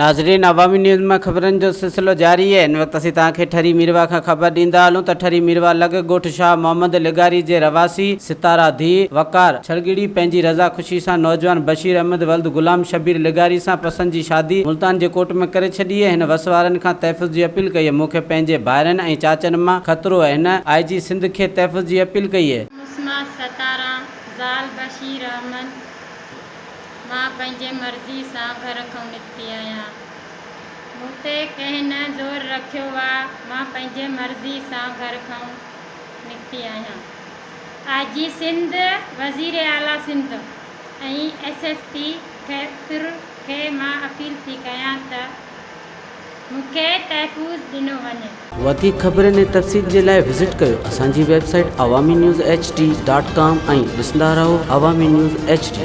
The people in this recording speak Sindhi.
ناظرين عوامي نيوز مان خبرن جو سلسلو جاري آهي هن وقت اسين توهان کي ٺري ميرواهه کان خبر ڏيندا هلون ته ٺري ميرواهه لڳ ڳوٺ شاهه محمد لغاري جي رهواسي ستارا ڌيء وقار ڇڙڳڙي پنهنجي رضا خوشي سان نوجوان بشير احمد ولد غلام شبير لغاري سان پسند جي شادي ملتان جي ڪورٽ ۾ ڪري ڇڏي آهي هن وس وارن کان تحفظ جي اپيل ڪئي آهي مون کي پنهنجي ڀائرن ۽ چاچن مان خطرو آهي هن آء جي سنڌ کي تحفظ جي اپيل ڪئي آهي. مسمات ستارا، زال بشير احمد، مان پنهنجي مرضي سان گهر کان نڪتي آهيان. مون تي ڪنهن نه زور رکيو آ، مان پنهنجي مرضي سان گهر کان نڪتي آهيان. آء جي سنڌ، وزير اعليٰ Sindh ۽ S S P Khairpur کي مان اپيل ٿي ڪيان ته مون کي تحفظ ڏنو وڃي. وڌيڪ خبرن ۽ تفصيل جي لاء وزٽ ڪيو اسان جي website Awami news H D dot com ۽ ڏسندا رهو عوامي نيوز ايڇ ڊي.